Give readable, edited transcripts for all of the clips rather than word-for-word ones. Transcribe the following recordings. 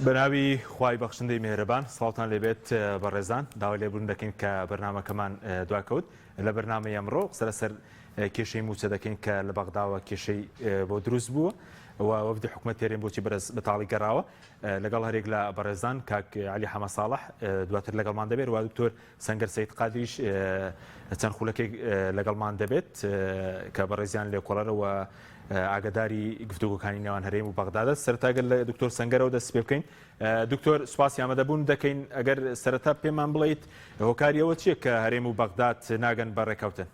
بەناوی خوای بەخشندەی مێهرەبان سڵاوتان لێبێت بەڕێزان داوای لێبوردن دەکەین کە بەرنامەکەمان دواکەوت لە بەرنامەی ئەمڕۆ قسە لەسەر کێشەی مووچە دەکەین کە لە بەغداوە کێشەی بۆ دروست بووە و وەفدی حکومەت هەرێم بۆچی بەرز بەتاڵی گەڕاوە لەگەڵ هەرێک لە بەڕێزان کاک علی حەمە ساڵح دواتر لەگەڵمان دەبێت و دکتۆر سەنگەر سەید قادریش چەند خولەکێک لەگەڵمان دەبێت کە بەڕێزیان لێکۆڵەرەوە ئاگداری گفتوگۆکانی نێوان هەرێم و بەغدادە. سەرەتا گەر لە دکتۆر سەنگەرەوە دەست پێ بکەین. دکتۆر سوپاسی ئامادەبوون دەکەین. ئەگەر سەرەتا پێمان بڵیت هۆکاری ئەوە چییە کە هەرێم و بەغداد ناگەن بە ڕێککەوتن؟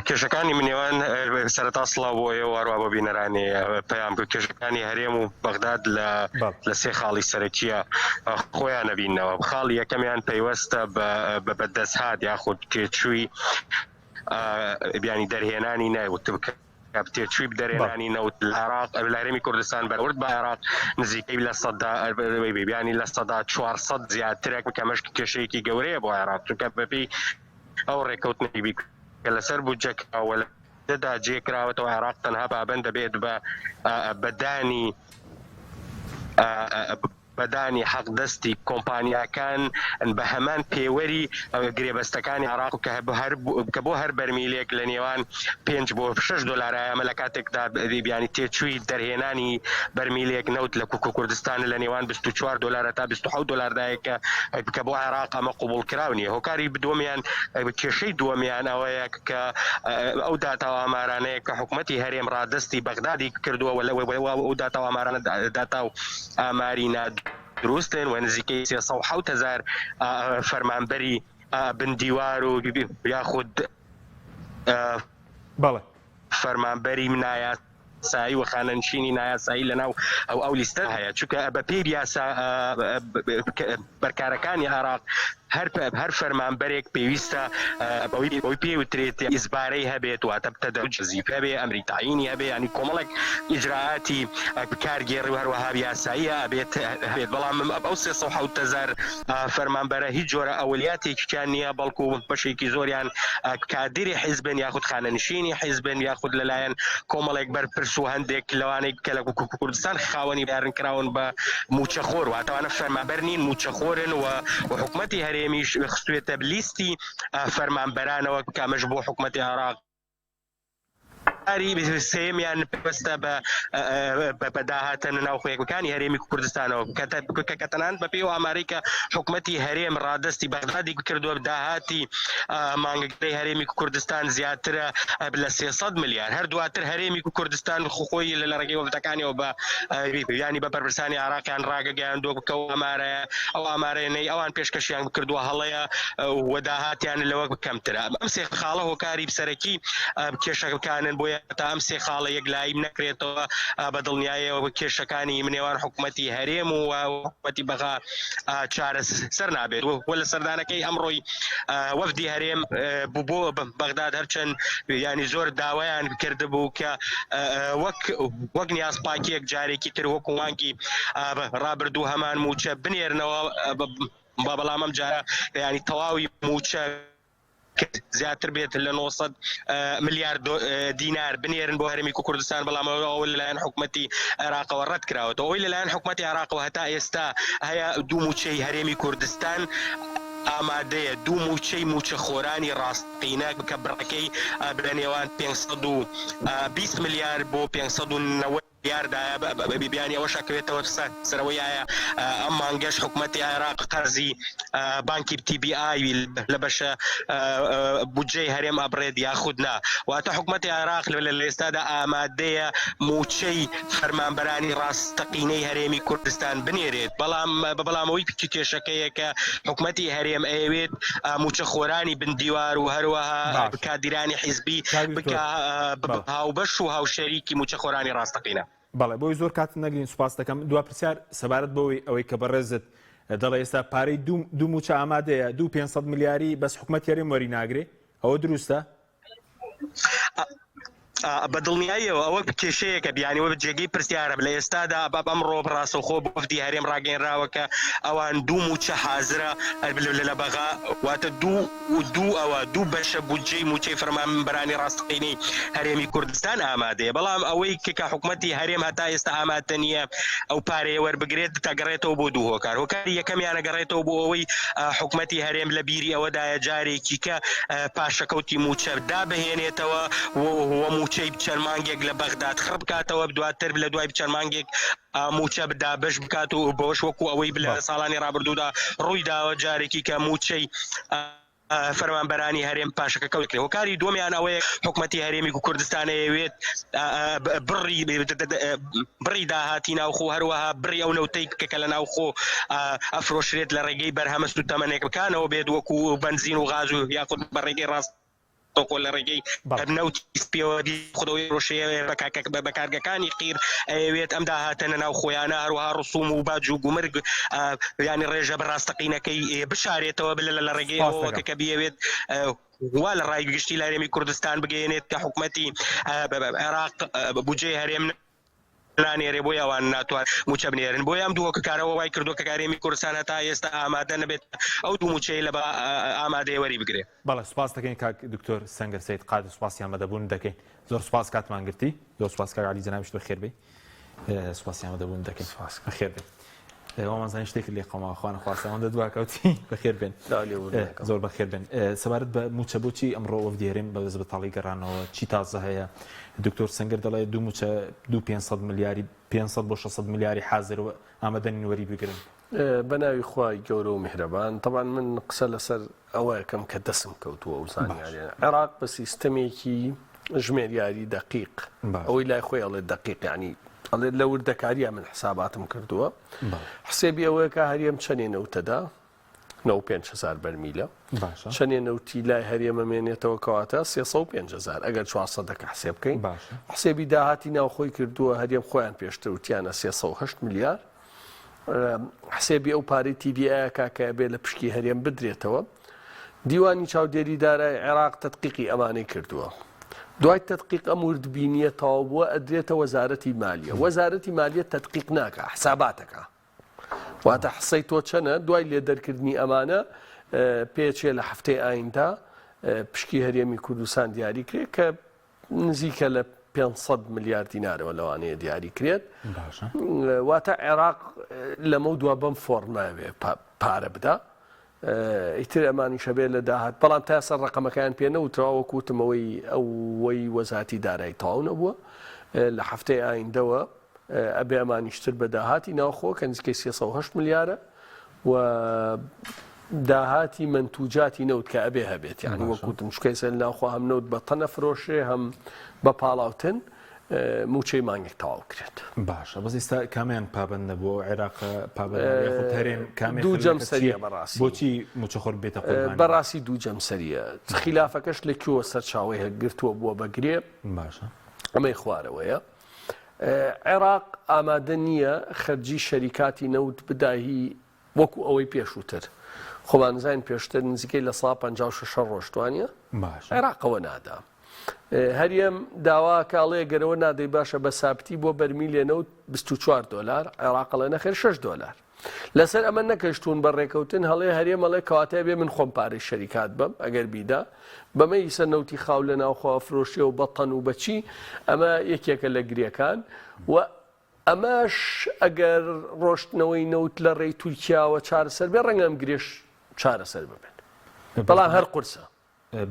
کێشەکانی منێوان سەرەتا سڵاو بۆ ئێوە هەروە بۆ بینەرانی پەیام کێشەکانی هەرێم و بەغداد لە لە سێ خاڵی سەرەکیە خۆیان نەبینەوە خاڵی یەکەمیان پەیوەستە بە بەدەستهات یاخود تێچووی بیانی دەرهێنانی نەوت بکە تێچووی دەرهێنانی نەوت لە عێراق لە هەرێمی کوردستان بەرورد بە عێراق نزیکەی لە سەدا بیانی لە سەدا 400 زیاترە کە مەشک کێشەیەکی گەورەیە بۆ عێراق چونکە بەپێی ئەو ڕێککەوتنەی بی کە لەسەر بودجە کراوە لە دا جێ کراوەتەوە عێراق تەنها پابەند دەبێت بە بەدانی بەدانی حەقدەستی کۆمپانیاکان بە هەمان پێوەری گرێبەستەکانی عێراق کە کە بۆ هەر بەرمیلێک لە نێوان پێنج بۆ شەش دۆلارە ئەمە لە کاتێکدا بیانی تێچووی دەرهێنانی بەرمیلێک نەوت لە کوکو کوردستان لە نێوان 24 دۆلار تا 27 دۆلاردایە کە کە بۆ عێراق ئەمە قبوڵکراو نییە هۆکاری دووەمیان کێشەی دووەمیان ئەوەیە کە ئەو داتا و ئامارانەیە کە حکومەتی هەرێم ڕادەستی بەغدادی کردووە و ئەو داتا و ئامارانە داتا و ئاماری نادروستن و نزیکەی 307 هەزار فەرمانبەری بن دیوار و یاخود بەڵێ. فەرمانبەری نایاسایی و خانەنشینی نایاسایی لەناو ئەو ئەو لیستە هەیە چونکە بە پێی یاسا بەرکارەکانی عێراق هەر هەر فەرمانبەرێک پێویستە بەوەی بەوەی پێی وترێت ئیزبارەی هەبێت واتە تەدەروج وەزیفی هەبێ ئەمری تەعیینی هەبێ یانی کۆمەڵێک ئیجرائاتی کارگێڕی و هەروەها یاساییە ئەبێت هەبێت بەڵام ئەو 307 هەزار فەرمانبەرە هیچ جۆرە ئەولیاتێکیان نییە بەڵکو بەشێکی زۆریان کادری حیزبن یاخود خانەنشینی حیزبن یاخود لەلایەن کۆمەڵێک بەرپرس و هەندێک لەوانەی کە لە کوردستان خاوەنی بارن کراون بە مووچەخۆر واتە ئەوانە فەرمانبەر نین مووچەخۆرن و حکومەتی هەرێمیش خستوێتە لیستی فەرمانبەرانەوە کە ئەمەش بۆ حکومەتی عێراق کاری سێیەمیان پەیوەستە بە بە داهاتە ناوخۆیەکانی هەرێمی کوردستانەوە کە تەنانەت بەپێی ئەو ئامارەی کە حکومەتی هەرێم ڕادەستی بەغدادی کردووە داهاتی مانگەکەی هەرێمی کوردستان زیاترە لە 300 ملیار هەر دواتر هەرێمی کوردستان خۆی لە ڕێگەی وەفدەکانیەوە بە ینی بە بەرپرسانی عراقیان ڕاگەگەیاندووە کە ئەو ئامارەیە ئەو ئامارەیە ئەوان پێشکەشیان کردووە هەڵەیە و داهاتیان لەوە کەمترە ئەم سێ خاڵە هۆکاری سەرەکی کێشەکانن بۆیە تا ئەم سێ خاڵە یەکلایی نەکرێتەوە بە دڵنیایەوە کێشەکانی نێوان حکوومەتی هەرێم و حکوومەتی بەغا چارەسەر نابێت و لە سەردانەکەی ئەمڕۆی وەفدی هەرێم بوو بۆ بەغداد هەرچەند ینی زۆر داوایان کردبوو کە وەک وەک نیاز پاکیەک جارێکی تر وەکو مانگی ڕابردوو هەمان موچە بنێرنەوە بەڵام ئەم جارە ینی تەواوی موچە زیاتر بێت لە 900 ملیار دینار بنێرن بۆ هەرێمی کوردستان بەڵام ئەوە لەلایەن حکومەتی عێراقەوە ڕەت کراوەتەوە ئەوەی لەلایەن حکومەتی عێراقەوە هەتا ئێستا هەیە دوو مووچەی هەرێمی کوردستان ئامادەیە دوو مووچەی مووچەخۆرانی ڕاستەقینە کە بڕەکەی لە نێوان 520 ملیار بۆ 590 دیاردایە بیانی ئەوەش ئەکەوێتەوە سەر ئەوەی ئایا ئەم مانگەش حکومەتی عێراق قەرزی بانکی TBI لە بەشە بودجەی هەرێم ئەبڕێت یاخود نا واتە حکومەتی عێراق لە ئێستادا ئامادەیە مووچەی فەرمانبەرانی ڕاستەقینەی هەرێمی کوردستان بنێرێت بەڵام بەڵام ئەوەی کێشەکەیە کە حکومەتی هەرێم ئەیەوێت مووچەخۆرانی بن دیوار و هەروەها کادیرانی حیزبی بکا هاوبەش و هاوشەریکی مووچەخۆرانی ڕاستەقینە. بەڵێ بۆی زۆر کاتت نەگرین سوپاست دەکەم دوا پرسیار سەبارەت بەوەی ئەوەی کە بەڕێزت دەڵێ ئێستا پارەی دوو دوو مووچە ئامادەیە دوو 500 ملیاری بەس حکومەت هەرێم وەری ناگرێ ئەوە دروستە؟ بە دڵنیاییەوە ئەوە کێشەیەکە بیانی وە جێگەی پرسیارە لە ئێستادا بە ئەمڕۆ ڕاستەوخۆ بۆ وەفدی هەرێم ڕاگەیەنراوە کە ئەوان دوو مووچە حازرە لە بەغا واتە دوو دوو ئەوە دوو بەشە بودجەی مووچەی فەرمانبەرانی ڕاستەقینەی هەرێمی کوردستان ئامادەیە بەڵام ئەوەی کە حکومەتی هەرێم هەتا ئێستا ئامادە نییە ئەو پارەیە وەربگرێت دەگەڕێتەوە بۆ دوو هۆکار هۆکاری یەکەمیان ئەگەڕێتەوە بۆ ئەوەی حکومەتی هەرێم لە بیری ئەوەدایە جارێکی کە پاشەکەوتی مووچە دابهێنێتەوە و مووچەی چەند مانگێک لە بەغداد خڕ بکاتەوە دواتر لە دوای چەند مانگێک مووچە دابەش بکات و بەوەش وەکو ئەوەی لە ساڵانی ڕابردوودا ڕووی داوە جارێکی کە مووچەی فەرمانبەرانی هەرێم پاشەکەکەوت کرێ. هۆکاری دووەمیان ئەوەیە حکومەتی هەرێمی کوردستان ئەیەوێت بڕی بڕی داهاتی ناوخۆ هەروەها بڕی ئەو نەوتەی کە لە ناوخۆ ئەفرۆشرێت لە ڕێگەی بەرهەمە سووتەمەنێکەکانەوە بێت وەکو بەنزین و غاز و یاخود بە ڕێگەی ڕاست ڕاستەوخۆ لە ڕێگەی نەوتی سپیەوە خودەوەی ڕۆشەیە بە کارگەکانی قیر ئەیەوێت ئەم داهاتە لە ناوخۆیانە هەروەها ڕسوم و باج و گومرگ ینی ڕێژە بە ڕاستەقینەکەی بشارێتەوە بلە لە ڕێگەی ئەوەوە کە بیەوێت وا لە ڕای گشتی لە هەرێمی کوردستان بگەیەنێت کە حکومەتی عێراق بودجەی هەرێم نانێرێ بۆیە ئەوان ناتوان مووچە بنێرن بۆیە ئەم دوو هۆکارەوە وای کردووە کە هەرێمی کوردستان هەتا ئێستا ئامادە نەبێت ئەو دوو مووچەی لە ئامادەیە وەری بگرێ. بەڵێ سوپاس دەکەین کاک دکتۆر سەنگەر سەید قادر سوپاسی ئامادەبوون دەکەین زۆر سوپاس کاتمان گرتی زۆر سوپاس کاک عەلی جەنابیشت بەخێر بێی سوپاسی ئامادەبوون دەکەین بەخێر بێن وامان زانی شتێک لێ قەما خوا نەخواستە ئەوەندە دواکەوتی بەخێر بێن زۆر بەخێر بێن سەبارەت بە مووچە بۆچی ئەمڕۆ وەفدی هەرێم بە دەست بەتاڵی گەڕانەوە چی تازە هەیە دکتۆر سەنگەر دەڵێ دوو مووچە دوو 500 ملیاری 500 بۆ 600 ملیاری حاضر و ئامادەن وەری بگرن بە ناوی خوای گەورە و میهرەبان تەبعەن من قسە لەسەر ئەوە ئەکەم کە دەسم کەوتووە و زانیاریان عێراق بە سیستەمێکی ژمێریاری دەقیق ئەوەی لای خۆی ئەڵێ دەقیق یعنی ئەڵێ لە وردەکاریە من حساباتم کردووە حسێبی ئەوەیە کە هەرێم چەنێ نەوتەدا 95 هزار بەرمیلە چەنێ نەوتی لای هەرێمە مێنێتەوە کەواتە 305 هزار ئەگەر 400 دەکە حسێب بکەین حسێبی داهاتی ناوخۆی کردووە هەرێم خۆیان پێشتر وتیانە 308 ملیار حسێبی ئەو پارەی TVA ئەکا کە ئەبێ لە پشکی هەرێم بدرێتەوە. دیوانی چاودێری دارای عێراق تەدقیقی ئەمانەی کردووە. دوای تەدقیق ئەم وردبینییە تەواو بووە ئەدرێتە وەزارەتی مالیە. وەزارەتی مالیە تەدقیق ناکا، حسابات ئەکا. واتە حسەی تۆ چەنە دوای لێدەرکردنی ئەمانە پێچێ لە هەفتەی ئایندە پشکی هەرێمی کوردستان دیاری کرێ کە نزیکە لە 500 ملیار دینارەوە لەوانەیە دیاری کرێت واتە عێراق لەمە دوا بەم فۆرماوێ پارە بدا ئیتر ئەمانیشە بێت لە داهات بەڵام تا سەر ڕقەمەکان پێ نەوتراوە وەکوتمەوەی ئەوەی وەزاتی دارایی تەواو نەبووە لە هەفتەی ئایندەوە ئەبێ ئەمانیشتر بە داهاتی ناوخۆ کە نزیکەی 308 ملیارە و داهاتی مەنتوجاتی نەوت کە ئەبێ هەبێت یانی وەک وتم چونکە ئێستا لە ناوخۆ هەم نەوت بە تەنە فرۆشرێ هەم بە پاڵاوتن موچەی مانگێک تەواو کرێت. باشە بەس ئێستا کامیان پابەند نەبووە ئەو عێراق پابەند نەبوو یاخود هەرێم کامی دوو خەریکە جەمسەریە چییە بەڕاستی بۆچی موچەخۆر بێتە قوربانی؟ بەڕاستی دوو جەمسەریە خیلافەکەش لە کوێوە سەرچاوەی هەگرتووە بووە بە گرێ باشە ئەمەی خوارەوەیە عێراق ئامادە نییە خەرجی شەریکاتی نەوت بدا هی وەکو ئەوەی پێشووتر. خۆمان زانین پێشتر نزیکەی لە سا 56 ڕۆشتوانە باشە عێراقەوە نادا. هەرێم داوا کاڵێ گەرەوە نادەی باشە بە سابتی بۆ بەرمیلێ نەوت 24 دلار عێراق ئەڵێ نەخێر 6 دلار. لەسەر ئەمە نەکەشتوون بە ڕێکەوتن هەڵێ هەرێم ئەڵێ کەواتە بێ من خۆم پارەی شەریکات بەم ئەگەر بیدا بەمە ئیسە نەوتی خاو لە ناوخۆ ئەفرۆشێ و بە تەن و بەچی ئەمە یەکێکە لە گرێکان و ئەمەش ئەگەر ڕۆشتنەوەی نەوت لە ڕێی تورکیاوە چارەسەر بێ ڕەنگە ئەم گرێش چارەسەر ببێت بەڵام هەر قورسە.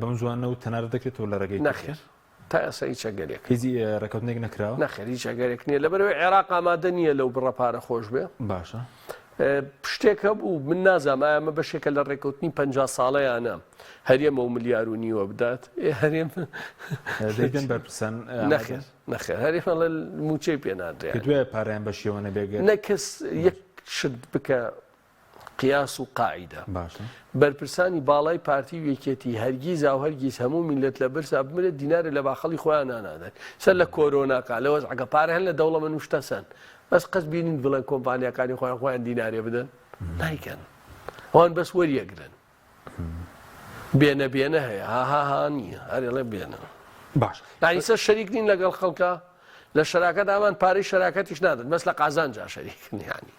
بەم زووانە نەوت هەناردە دەکرێتەوە لە ڕێگەی تورکیا؟ نەخێر تا ئێستا هیچ ئەگەرێک. هیچ ڕێکەوتنێک نەکراوە؟ نەخێر هیچ ئەگەرێک نییە لەبەرئەوەی عێراق ئامادە نییە لەو بڕە پارە خۆش بێ. باشە. شتێک هەبوو من نازانم ئایا ئەمە بەشێکە لە ڕێکەوتنی 50 ساڵە یان نا هەرێم ئەو ملیار و نیوە بدات ئێ هەرێم دەیدەن بەرپرسان نەخێر نەخێر هەرێم ئەڵێ مووچەی پێ نادرێ. پێت وایە پارەیان بەشیەوە نەبێ گەر؟ نە کەس یەک شت بکە قیاس و قاعیدە. باشە. بەرپرسانی باڵای پارتی و یەکێتی هەرگیزا و هەرگیز هەموو میللەت لە برسا بمرێت دینارێ لە باخەڵی خۆیان نانادەن سەر لە کۆرۆناکا لە وەزعەکە پارە هەن لە دەوڵەمەن و شتە سەن بەس قەت بینین بڵێن کۆمپانیاکانی خۆیان خۆیان دینارێ بدەن نایکەن ئەوان بەس وەریەگرن بێنە بێنە هەیە ها ها ها نییە هەر ئەڵێ بێنە. باش یانی سەر شەریک نین لەگەڵ خەڵکا لە شەراکەت ئامان پارەی شەراکەتیش نادەن بەس لە قازانجا شەریکن یانی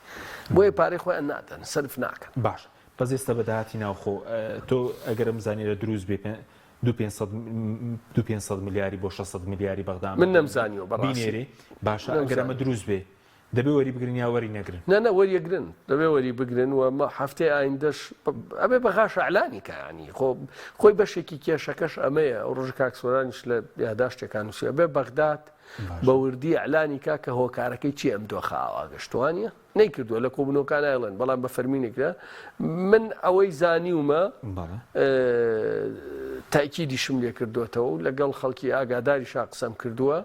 بۆیە پارەی خۆیان نادەن سەرف ناکەن. باش بەس ئێستا بە داهاتی ناوخۆ تۆ ئەگەر ئەم زانیارە دروست بێ دوو 500 دوو 500 ملیاری بۆ 600 ملیاری بەغدا من نەمزانیوە بەڕاستی بینێری باشە ئەگەر ئەمە دروست بێ دەبێ وەری بگرن یا وەری نەگرن؟ نا نا وەری ئەگرن دەبێ وەری بگرن و مە هەفتەی ئایندەش ئەبێ بەغاش ئەعلانی کا یانی خۆ خۆی بەشێکی کێشەکەش ئەمەیە ئەو ڕۆژە کاک سۆرانیش لە یاداشتێکان نووسی ئەبێ بەغداد بە وردی ئەعلانی کا کە هۆکارەکەی چی ئەم دۆخە ئاوا گەشتوانە نەیکردووە لە کۆبوونەوەکان نایڵێن بەڵام بە فەرمی نەکرا من ئەوەی زانیومە تاکیدیشم لێ کردوێتەوە و لەگەڵ خەڵکی ئاگاداریشا قسەم کردووە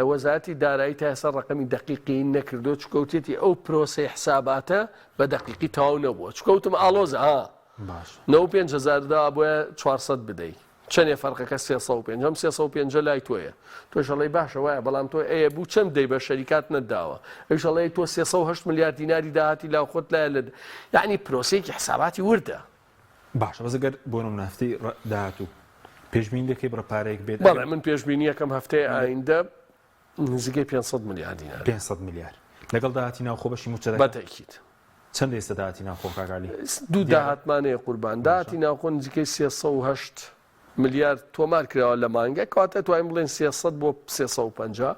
وەزارەتی دارایی تا ئێستا ڕەقەمی دەقیقی نەکردووە چونکە وتێتی ئەو پرۆسەی حساباتە بە دەقیقی تەواو نەبووە چونکە وتم ئاڵۆزە ها باش 95 هەزار دا بۆیە 400 بدەی چەندێ فەرقەکە 305 ئەم 305 لای تۆیە تۆش ئەڵێی باشە وایە بەڵام تۆ ئەیە بوو چەند دەی بە شەریکات نەتداوە ئەویش ئەڵێ تۆ 308 ملیار دیناری داهاتی لاوخۆت لایە لە یعنی پرۆسەیەکی حساباتی وردە باشە بەس گەر بۆ نمونە هەفتەی داهاتوو پێشبینی دەکەی بڕە پارەیەک بێت بەڵێ من پێشبینی یەکەم هەفتەی ئایندە نزیکەی 500 ملیار دینار 500 ملیار لەگەڵ داهاتی ناوخۆ بەشی مووچە دەکات بەتەکید چەند ئێستا داهاتی ناوخۆ کاک عەلی دوو داهاتمانەیە قوربان داهاتی ناوخۆ نزیکەی 308 ملیار تۆمار کراوە لە مانگە کەواتە توانین بڵێن 300 بۆ 350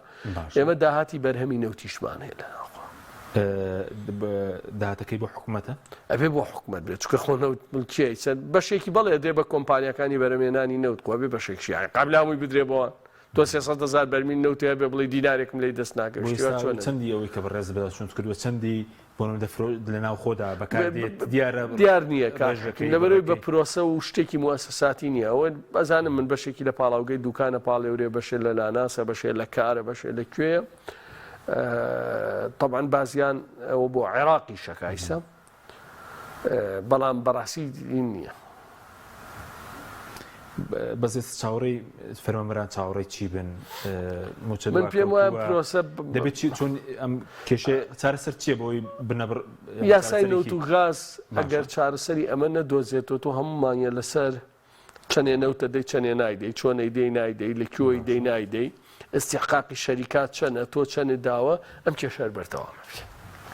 ئێمە داهاتی بەرهەمی نەوتیشمان هەیە لە ناوخۆ. داهاتەکەی بۆ حکومەتە؟ ئەبێ بۆ حکومەت بێت چونکە خۆ نەوت ملکیە چەند بەشێکی بەڵێ ئەدرێ بە کۆمپانیاکانی بەرەمێنانی نەوت خۆ ئەبێ بەشێکشی یانی قابلە هەمووی بدرێ بۆوان تۆ 300 هەزار بەرمیل نەوت هەبێ بڵێی دینارێکم لێی دەست ناکەوێ شتی وا چۆنە؟ چەندی ئەوەی کە بەڕێزت بەدەستچوونت کردووە چەندی بۆ نمونە دەفرۆ لە ناوخۆدا بەکار دێت دیارە دیار نییە کاک حەکیم لەبەرئەوەی بە پرۆسە و شتێکی موئەسەساتی نییە ئەوە ئەزانم من بەشێکی لە پاڵاوگەی دوکانە پاڵێورێ بەشێ لە لاناسە بەشێ لە کارە بەشێ لە کوێیە تەبعەن بازیان ئەوە بۆ عێراقیشە کایسە بەڵام بەڕاستی نییە. بەس ئێستا چاوەڕێی فەرمانبەران چاوەڕێی چی بن موچە من پێم وایە پرۆسە دەبێت چی چۆن ئەم کێشەیە چارەسەر چییە بۆی بنەبڕ یاسای نەوت و غاز ئەگەر چارەسەری ئەمە نەدۆزێتەوە تۆ هەموو مانگێ لەسەر چەنێ نەوتە دەی چەنێ نایدەی چۆنەی دەی نایدەی لە کوێی دەی نایدەی ئیستیحقاقی شەریکات چەنە تۆ چەنت داوە ئەم کێشە هەر بەردەوام ئەبێ.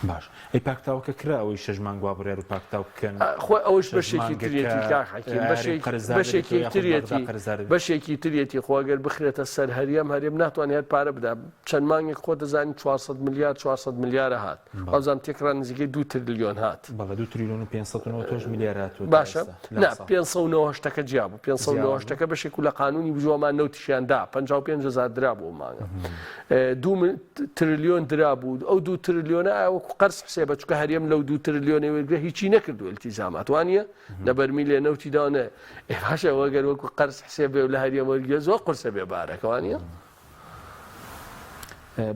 باش ئەی پاکتاوەکە کرا ئەوەی شەش مانگ وا بڕیار و پاکتاو بکەن خۆ ئەوەش شەش بەشێکی مانگەکە تریەتی کاک حەکیم هەرێم بەشێک قەرزدار دەبێتەوە بەشێکی یاخود بەغدا تریەتی قەرزدار دەبێت بەشێکی تریەتی خۆ ئەگەر بخرێتە سەر هەرێم هەرێم ناتوانێت هەر پارە بدا چەند مانگێک خۆ دەزانی 400 ملیار 400 ملیارە هات بەڵێ. وابزانم تێکڕا نزیکەی دوو ترلیۆن هات. بەڵێ دوو تریلیۆن و 598 ملیار هاتووە تا باشە ئێستا لەم نا ساڵ. 598 ەکە جیا بوو جیاواز 598 ەکە بەشێک و لە قانونی بجۆمان نەوتیشیان دا 55 هەزار درا بۆ مانگە دوو ترلیۆن درابوو ئەو دوو ترلیۆنە ئایا وەکو قەرز حسێبە چونکە هەرێم لەو دوو ترلیۆنەی وەرگرە هیچی نەکردووە التیزامات وانییە نە بەرمیلێ نەوتی داوە نە ئێ باشە ئەوە گەر وەکو قەرز حسێب بێ و لە هەرێم وەرگرێ زۆر قورسە بێ بارەکە وانییە؟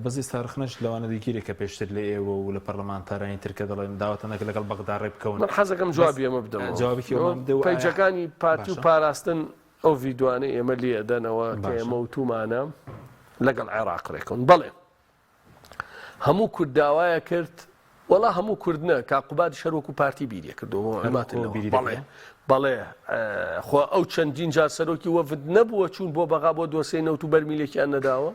بەس ئێستا ڕەخنەش لەوانە دەگیرێ کە پێشتر لە ئێوە و لە پەرلەمانتارانی تر کە دەڵێن داواتان دەکرد لەگەڵ بەغدا ڕێ بکەون من حەزەکەم بەس جوابی ئەمە بدەمەوە جوابێکی ئەومان بدە و ئایا پەیجەکانی پارتی و باشە پاراستن ئەو ڤیدۆانەی ئێمە لێ ئەدەنەوە کە باشە. ئێمە وتومانە لەگەڵ عێراق ڕێکەون بەڵێ هەموو کورد داوایە کرد وەڵا هەموو کورد نە کاک قوبادیش هەر وەکو پارتی بیریە کردەوە هەر ماتن وەکو لەوە. بیری بەڵێ دەکردەوە؟ بەڵێ خۆ ئەو چەندین جار سەرۆکی وەفد نەبووە چوون بۆ بەغا بۆ دۆسیەی نەوت و بەرمیلێکیان نەداوە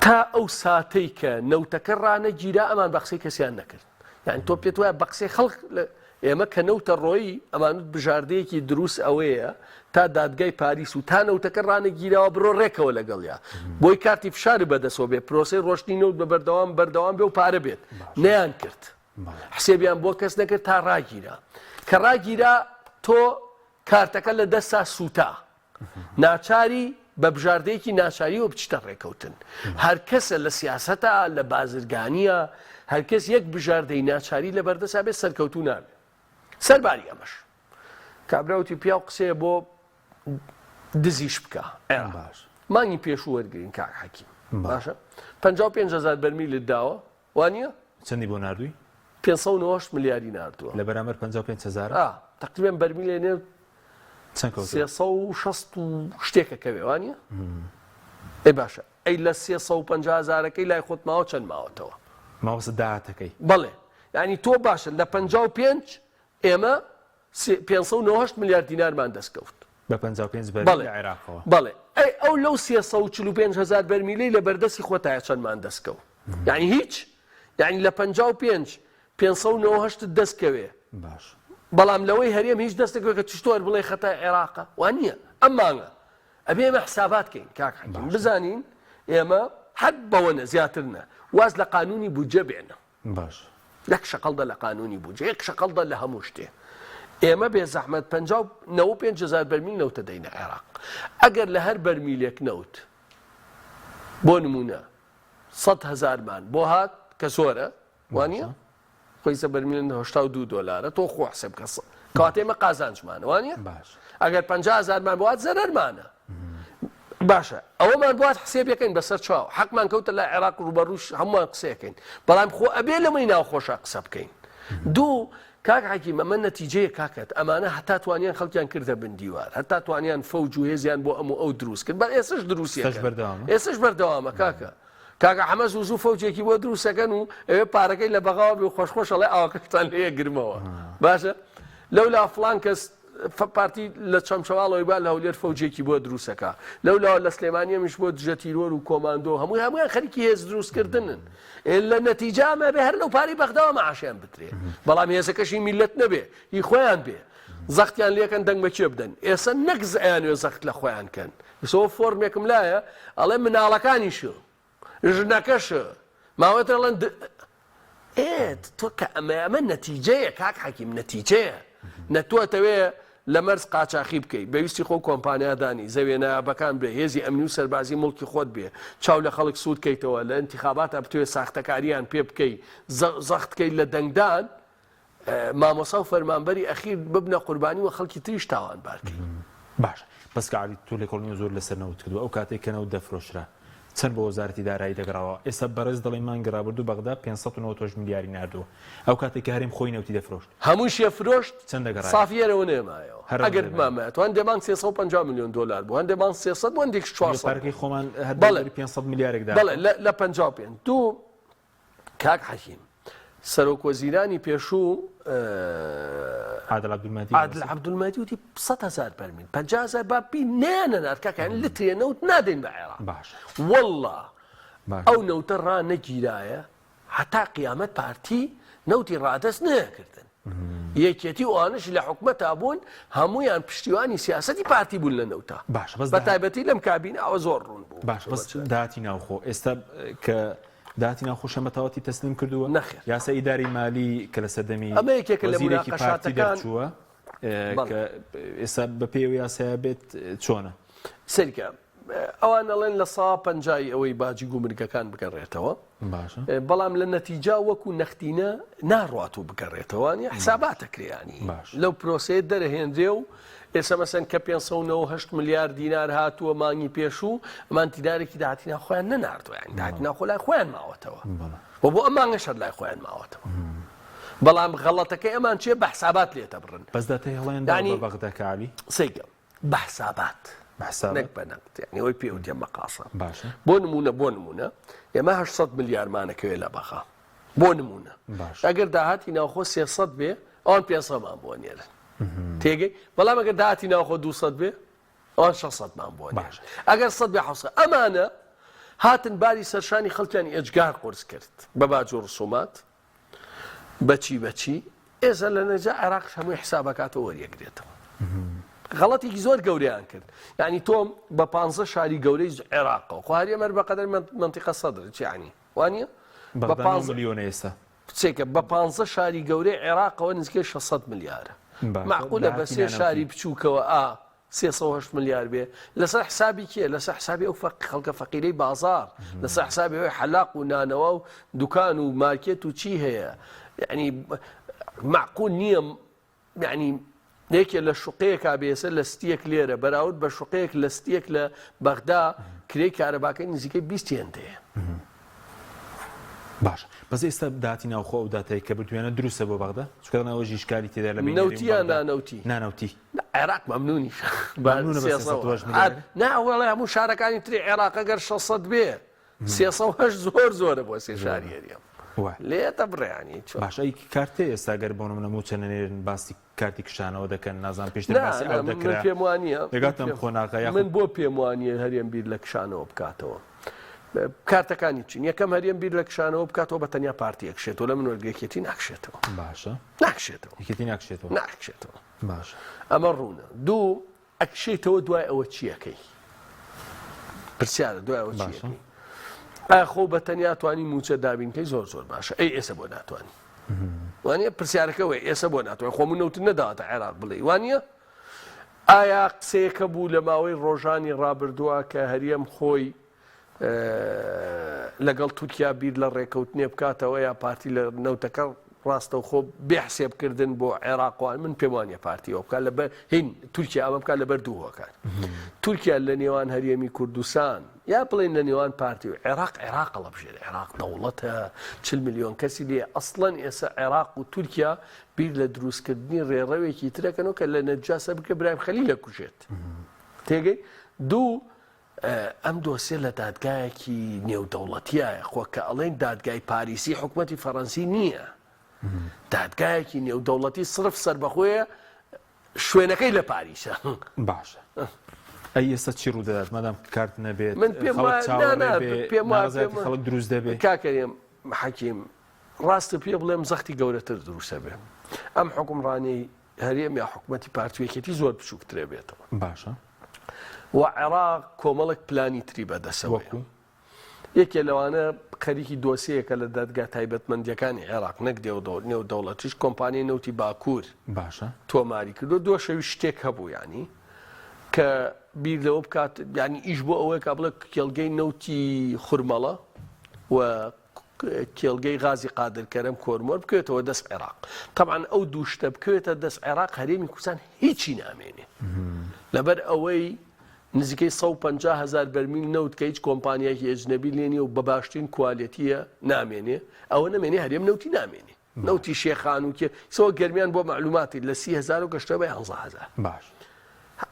تا ئەو ساتەی کە نەوتەکە ڕانەگیرا ئەمان بە قسەی کەسیان نەکرد یعنی تۆ پێت وایە بە قسەی خەڵک ئێمە کە نەوتە ڕۆیی ئەمانوت بژاردەیەکی دروست ئەوەیە تا دادگای پاریس و تا نەوتەکە ڕانەگیراوە بڕۆ ڕێکەوە لەگەڵیا بۆی کارتی فشاری بەدەسەوە بێ پرۆسەی ڕۆشتنی نەوت بە بەردەوام بەردەوام بێ و پارە بێت نەیان کرد حسێبیان بۆ کەس نەکرد تا ڕاگیرا کە ڕاگیرا تۆ کارتەکە لە دەستا سووتا ناچاری بە بژاردەیەکی ناچاریەوە بچیتە ڕێکەوتن. هەر کەسە لە سیاسەتا، لە بازرگانیە، هەر کەس یەک بژاردەی ناچاری لە بەردەسا بێت سەرکەوتوو نابێت. سەرباری ئەمەش کابرا وتی پیاو قسەیە بۆ دزیش بکە. عێراق باش. مانگی پێشوو وەرگرین کاک حەکیم. باشە 55 هەزار بەرمیلت داوە وانیە؟ چەندی بۆ ناردووی؟ 598 ملیاری ناردووە. لە بەرامبەر 55 هەزارە؟ ئا تەقریبەن بەرمیلێ نێو چەند کەوتووە؟ 360 و شتێکە کەوێ وانیە؟ ئەی باشە ئەی لە 350 هەزارەکەی لای خۆت ماوە چەند ماوەتەوە؟ ماوەسە داهاتەکەی. بەڵێ یانی تۆ باشە لە 55 ئێمە 598 ملیار دینارمان دەست کەوت. بە 55 بەرمیل بەڵێ لە عێراقەوە. بەڵێ. ئەی ئەو لەو 345 هزار بەرمیلەی لە بەردەستی خۆتایە چەندمان دەستکەوت یعنی هیچ یعنی لە 55 598 دەست کەوێ باش بەڵام لەوەی هەرێم هیچ دەست نەکەوێ کە چشتۆر بڵێ خەتای عێراقە وا نییە ئەم مانگە ئەبێ ئێمە حسابات کەین کاک حەکیم بزانین ئێمە هەر بەوە نە زیاتر نە واز لە قانونی بودجە بێنە باش یەک شەقەڵدە لە قانونی بودجە یەک شەقەڵدە لە هەموو شتێ ئێمە بێ زەحمەت 95 هزار بەرمیل نەوتە دەینە عێراق ئەگەر لە هەر بەرمیلێک نەوت بۆ نمونە 100 هزارمان بۆ هات کە زۆرە وانە خۆی سە بەرمیل 82 دۆلارە تۆ خۆ حسێب کە کەواتە ئێمە قازانجمانە وانە باش ئەگەر 50 هزارمان بوات زەرەرمانە باشە ئەوەمان بوات حسێبەکەین بەسەر چاو حەقمان کەوتە لە عێراق ڕوبەڕوش هەمووان قسەکەین بەڵام خۆ ئەبێ لەمەی ناوخۆشە قسە بکەین دوو کاک حەکیم ئەمە نەتیجەیە کاکەت ئەمانە هەتا توانیان خەڵکیان کردە بن دیوار هەتا توانیان فەوج و هێزیان بۆ ئەم و ئەو دروست کرد بە ئێسش دروستیەکەن ئێسش بەردەوامە کاکە کاکە حەمە زوو زوو فەوجێکی بۆ دروستەکەن و ئەوێ پارەکەی لە بەغاوە بێ و خۆش خۆش ئەڵێ ئاوەکەشتان لێ گرمەوە باشە لەولا فڵان کەس پارتی لە چەمچەواڵەوەی با لە هەولێر فەوجێکی بۆ دروستەکە لەولاوە لە سلێمانیەمیش بۆ دژە تیرۆر و کۆماندۆ هەمووی هەمویان خەریکی هێز دروستکردنن لە نەتیجە ئەمە بێ هەر لەو پارەی بەغداوە معاشیان بدرێ بەڵام هێزەکەشی میلەت نەبێ هی خۆیان بێ زەختیان لێکەن دەنگ بە کێ بدەن ئێستا نەک ئەیانوێ زەخت لە خۆیان کەن ئێستا فۆرمێکم لایە ئەڵێ مناڵەکانیش ژنەکەش ماوەتر ئەڵێن ئێ تۆ کە ئەمە ئەمە نەتیجەیە کاک حەکیم نەتیجەیە نە تۆ ئەتەوێ لە مەرز قاچاخی بکەی بەویستی خۆ کۆمپانیادانی زەوێ نایابەکان بێ هێزی ئەمنی و سەربازی مڵکی خۆت بێ چاو لە خەڵک سوود کەیتەوە لە ئینتیخاباتە بتوێ ساختەکاریان پێ بکەی زەخت کەی لە دەنگدان مامۆسا و فەرمانبەری ئەخیر ببنە قوربانی و خەڵکی تریش تاوانبار کەی. باشە بەس کاک عەلی تۆ لێکۆڵینەوە زۆر لەسەر نەوت کردوە ئەو کاتەی کە نەوت دەفرۆشرا چەند بۆ وەزارەتی دارایی دەگەڕاوە ئێستا بەڕێز دەڵێی مانگی ڕابردوو بەغدا 598 ملیاری ناردووە ئەو کاتەی کە هەرێم خۆی نەوتی دەفرۆشت هەمووشی فرۆشت چەند دەگەڕایەوە؟ سافی هەرەوە نەمایەوە هەر ئەوە ئەگەر نەمایەوە. بمامایەتەوە هەندێ مانگ 350 ملیۆن دۆلار بوو هەندێ مانگ 300 بوو هەندێکش 400 بوو پارەکەی خۆمان هەر بەڵێ دەوری 500 ملیارێک بەڵێ داهاتوو. لە لە 55 دوو کاک حەکیم سەرۆک وەزیرانی پێشوو عادل عەبدولمەهدی عادل عەبدولمەهدی وتی 100 هزار بەرمیل 50 هزار با بی نەیانەنارد کاکە یانی لترێ نەوت نادەین بە عێراق باش والله باش ئەو نەوتە ڕانەگیرایە هەتا قیامەت پارتی نەوتی ڕادەست نەکردن یەکێتی و ئەوانەشی لە حکومەتا بوون هەموویان پشتیوانی سیاسەتی پارتی بوون لە نەوتا باشە بەس بە تایبەتی لەم کابینە ئەوە زۆر ڕوون بوو باشە بەس داهاتی ناوخۆ ئێستا کە داهاتی ناوخۆشیان بە تەواوەتی تەسلیم کردووە؟ نەخێر. یاسای ئیداری مالی کە لە سەردەمی ئەمە یەکێکە لە وەزیرێکی پارتی موناقەشاتەکان. دەرچووە بەڵێ. کە ئێستا بەپێی ئەو یاسایە بێت چۆنە؟ سەیرکە ئەوان ئەڵێن لە سا پەنجای ئەوەی باجی گومرگەکان بگەڕێتەوە باشە بەڵام لە نەتیجا وەکو نەختینە ناڕوات و بگەڕێتەوە نیە حساباتە کرێیانی باش. لەو پرۆسەیە دەرەهێنرێ و ئێستا مەسەن کە 598 ملیار دینار هاتووە مانگی پێشوو ئەمان دینارێکی داهاتی ناوخۆیان نەناردووە یانی داهاتی ناوخۆ لای خۆیان ماوەتەوە و بۆ ئەم مانگەش هەر لای خۆیان ماوەتەوە بەڵام غەڵەتەکەی ئەمان چیە بە حسابات لێتەبڕن بەس داتای هەڵەیان داوە یانی بە بەغدا کە عەلی سەیرکە بە حسابات بە حسابات نەک بە نەقد یانی ئەوەی پێ وتێ مەقاصە باشە بۆ نمونە بۆ نمونە ئێمە 800 ملیارمانەکەوێ لە بەغا بۆ نمونە باش ئەگەر داهاتی ناوخۆ 300 بێ ئەوان 500 مان بۆ نێرن تێگەی بەڵام ئەگەر داهاتی ناوخۆ 200 بێ ئەوان 600 مان بۆ نێرن باش ئەگەر 100 بێ 700 ئەمانە هاتن باری سەرشانی خەڵکیان ئێجگار قورس کرد بە باج و ڕسومات بەچی بەچی ئێستا لە نەجا عێراقش هەمووی حسابەکاتەوە وەریەگرێتەوە غەڵەتێکی زۆر گەورەیان کرد یعنی تۆم بە پ شاری گەورەی عێراقەوە خۆ هەرێم هەر بەقەدەر منتیقە سەدر چیانی وانە بە بەغدا پانزە ملیۆنە ئێستا چێکە بە پانزە شاری گەورەی عێراقەوە نزیکەی 600 ملیارە باشە معقولە بە داهاتی سێ شاری نانەوتی بچووکەوە ئا 308 ملیار بێ لەسەر حسابی کێ لەسەر حسابی ئەو فەق خەڵکە فەقیرەی بازاڕ لەسەر حسابی ئەوەی حەلاق و نانەوا و دوکان و مارکێت و چی هەیە یعنی معقول نییە یعنی یەکێ لە شوقەیەکا بێسە لە ستیەک لێرە بەراورد بە شوقەیەک لە ستیەک لە بەغدا کرێی کارەباکەی نزیکەی 20 هێندەیە. باشە بەس ئێستا داهاتی ناوخۆ ئەو داتای کە بردویانە دروستە بۆ بەغدا چونکە دەڵێن ئەوەش ئیشکالی تێدایە لە بەینی هەرێم و نەوتی یان بەغدا نانەوتی؟ نانەوتی نا عێراق مەمنونیشە بە مەمنونە بە 308 308 ملیار نا وەڵێ هەموو شارەکانی تری عێراق ئەگەر 600 بێ 308 زۆر زۆرە بۆ سێ شاری هەرێم. لێ دەبڕیانی چۆن باشە ئەی کارتێ ئێستا گەر بۆ نمونە مووچە نەنێرن باسی کارتی کشانەوە دەکەن نازانم پێشتر باسی ئەو دەکرا من پێم وانییە دەگاتە ئەم قۆناغە یاخود من بۆ پێم وانییە هەرێم بیر لە کشانەوە بکاتەوە کارتەکانی چین یەکەم هەرێم بیر لە کشانەوە بکاتەوە بە تەنیا پارتی ئەکشێتەوە لە من وەرگە یەکێتی ناکشێتەوە باشە ناکشێتەوە یەکێتی ناکشێتەوە ناکشێتەوە باشە ئەمە ڕوونە دوو ئەکشێیتەوە دوای ئەوە چیەکەی؟ پرسیارە دوای ئەوە چیەکەی؟ ئایا خۆ بە تەنیا توانی موچە دابینکەی زۆر زۆر باشە ئەی ئێسە بۆ ناتوانانی وانە پرسیارەکە وێ ئێسە بۆ ناتوانانی خۆم نەوت نەداوەتە عێراق بڵێ وانە ئایا قسەیەکە بوو لە ماوەی ڕۆژانی ڕابردووە کە هەرێم خۆی لەگەڵ تورکیا بیر لە ڕێکەوتنێ بکاتەوە یا پارتی لە نەوتەکە ڕاستەوخۆ بێ حسێب کردن بۆ عێراق وان من پێم وانە پارتی ئەوە بکات لەبەر هین تورکیا ئەمە بکات لەبەر دوو هۆکار تورکیا لە نێوان هەرێمی کوردستان یا بڵێن لە نێوان پارتی و عێراق عێراق هەڵەبژێر عێراق دەوڵەتە 40 میلیۆن کەسی لێ ئەسڵەن ئێستا عێراق و تورکیا بیر لە دروستکردنی ڕێڕەوێکی ترەکەنەوە کە لە نەجاسە بکە برایم خەلیل ئەکوژێت تێگەی دوو ئەم دۆسیە لە دادگایەکی نێودەوڵەتیایە، خۆ کە ئەڵێین دادگای پاریسی حکومەتی فەڕەنسی نییە، دادگایەکی نێودەوڵەتی سرف سەربەخۆیە شوێنەکەی لە پاریسە. باشە ئەی ئێستا چی ڕوودەدات مادام کارت نەبێت من پێم خەڵک وایە نا چاوەڕێ نا بێ پێم وایە ناڕەزایەتی پێم خەڵک دروست دەبێ؟ کاک کەریم حەکیم ڕاستە پێ بڵێم زەختی گەورەتر دروستە بێ ئەم حوکمڕانیەی هەرێم یا حکومەتی پارتی و یەکێتی زۆر بچووکترە بێتەوە. باشە. و عێراق کۆمەڵێک پلانی تری بەدەسەوەیە. وەکو؟ یەکێ لەوانە خەریکی دۆسیەیەکە لە دادگا تایبەتمەندییەکانی عێراق نەک نێودەوڵەتیش کۆمپانیای نەوتی باکوور باشە. تۆماری کردووە. دو شەوی شتێک هەبوو یانی کە بیر لەوە بکات یانی ئیش بۆ ئەوەیە کە بڵێ کێڵگەی نەوتی خورمەڵە و کێڵگەی غازی قادر کەرەم کۆرمۆر بکەوێتەوە دەست عێراق تەبعەن ئەو دوو شتە بکەوێتە دەست عێراق هەرێمی کوردستان هیچی نامێنێ لەبەر ئەوەی نزیکەی 150 هزار بەرمیل نەوت کە هیچ کۆمپانیایەکی ئەجنەبی لێ نییە و بە باشترین کوالێتیە نامێنێ ئەوە نەمێنێ هەرێم نەوتی نامێنێ نەوتی شێخان و کێ سەوە گەرمیان بۆ معلوماتی لە 30 هزار و گەشتە بە 11 هزار باش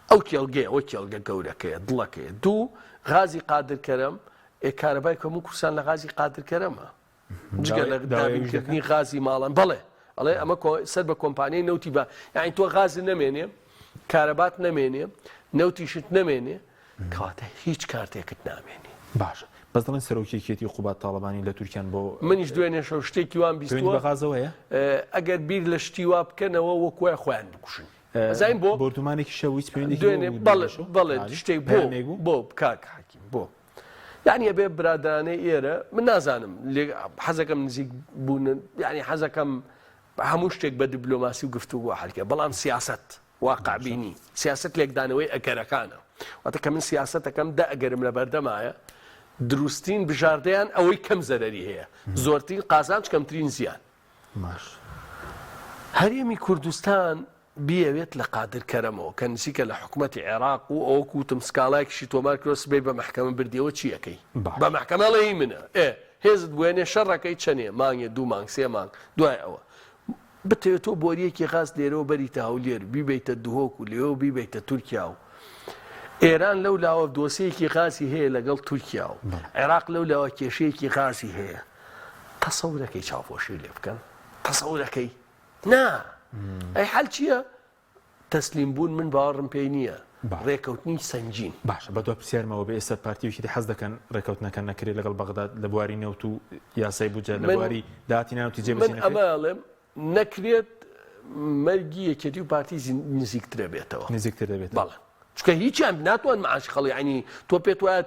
ئەو کێڵگەیە ئەوە کێڵگە گەورەکەیە دڵەکەیە دوو غازی قادر کەرەم ئێ کارەبای کەموو کوردستان لە غازی قادر کەرەمە جگە لە دابینکردنی غازی ماڵان بەڵێ ئەڵێ ئەمە سەر بە کۆمپانیای نەوتی بە یعنی تۆ غاز نەمێنێ کارەبات نەمێنێ نەوتیشت نەمێنێ کەواتە هیچ کارتێکت نامێنێ باشە بەس دەڵێن سەرۆکی یەکێتی قوباد تاڵەبانی لە تورکیان بۆ منیش دوێنێ شەو شتێکی وام بیستووە بە غازەوەیە ئەگەر بیر لە شتی وا بکەنەوە وەک وایە خۆیان بکوژن ئەزانین بۆ بۆردومانێکی شەو هیچ پەیوەندێکی دوێنێ بەڵێ بەڵێ شتێک بۆ بۆ کاک حەکیم بۆ یعنی ئەبێ برادرانەی ئێرە من نازانم حەزەکەم نزیک بوون یعنی حەزەکەم هەموو شتێک بە دیبلۆماسی و گفتوگۆ حلکە بەڵام سیاست واقعبینی سیاست لێکدانەوەی ئەگەرەکانە واتە کە من سیاستەکەم دە ئەگەرم لە بەردەمایە دروستترین بژاردەیان ئەوەی کەم زەرەری هەیە زۆرترین قازانج کەمترین زیان باش. هەرێمی کوردستان بیەوێت لە قادر کەرەمەوە کە نزیکە لە حکومەتی عێراق و ئەوە کوتم سکاڵایەکیشی تۆمار کردوە سبەی بە مەحکەمە بردیەوە چی ئەکەی باش. بە مەحکەمە ئەڵێ هی منە ئێ هێزت بوێنێ شەڕەکەی چەنێ مانگێ دوو مانگ سێ مانگ دوای ئەوە بتەوێت تۆ بۆریەکی غاز لێرەوە بەریتە هەولێر بیبەیتە دهۆک و لێوە بیبەیتە تورکیا و ئێران لەو لاوە دۆسیەکی غازی هەیە لەگەڵ تورکیا و عێراق لەو لاوە کێشەیەکی غازی هەیە تەسەورەکەی چاوپۆشی لێ بکەن تەسەورەکەی نا ئەی حەل چییە؟ تەسلیم بوون من باوەڕم پێی نییە ڕێکەوتنی سەنگین. باشە بە دوا پرسیارمەوە بێ ئێستا پارتی و یەکێتی حەز دەکەن ڕێکەوتنەکە نەکرێت لەگەڵ بەغداد لە بواری نەوت و یاسای بودجە لە بواری داهاتی ناوتی جێبەجێ نەکرێت؟ من ئەمە ئەڵێم نەکرێت مەرگی یەکێتی و پارتی نزیکترە بێتەوە. نزیکتر دەبێتەوە. بەڵێ چونکە هیچیان ناتوان معاش خەڵی یعنی تۆ پێت وایە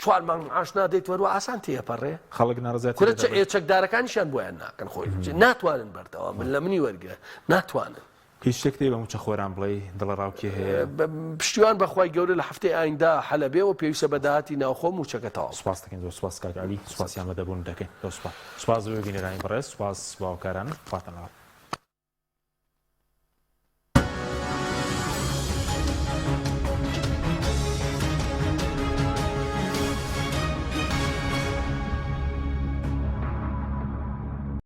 چوار مانگ معاش نادەیت وەروە ئاسان تێپەڕێ خەڵک ناڕەزایەتی کورە دەردەبڕێ. چەکدارەکانیشیان بۆیان ناکەن خۆی ناتوانن بەردەوام بن لە منی وەرگرە ناتوانن. هیچ شتێک هەیە بە مووچەخۆران بڵێی دڵەڕاوکێ هەیە؟ پشتیوان بە خوای گەورە لە هەفتەی ئایندە حەلە بێ و پێویستە بە داهاتی ناوخۆ مووچەکە تەواو بکرێت. سوپاست دەکەین زۆر سوپاس کاک عەلی سوپاسی ئامادەبوونت دەکەین زۆر سوپاس سوپاس بۆ بینەرانی بەڕێز سوپاس بۆ هاوکارانم خواتان لەگەڵ.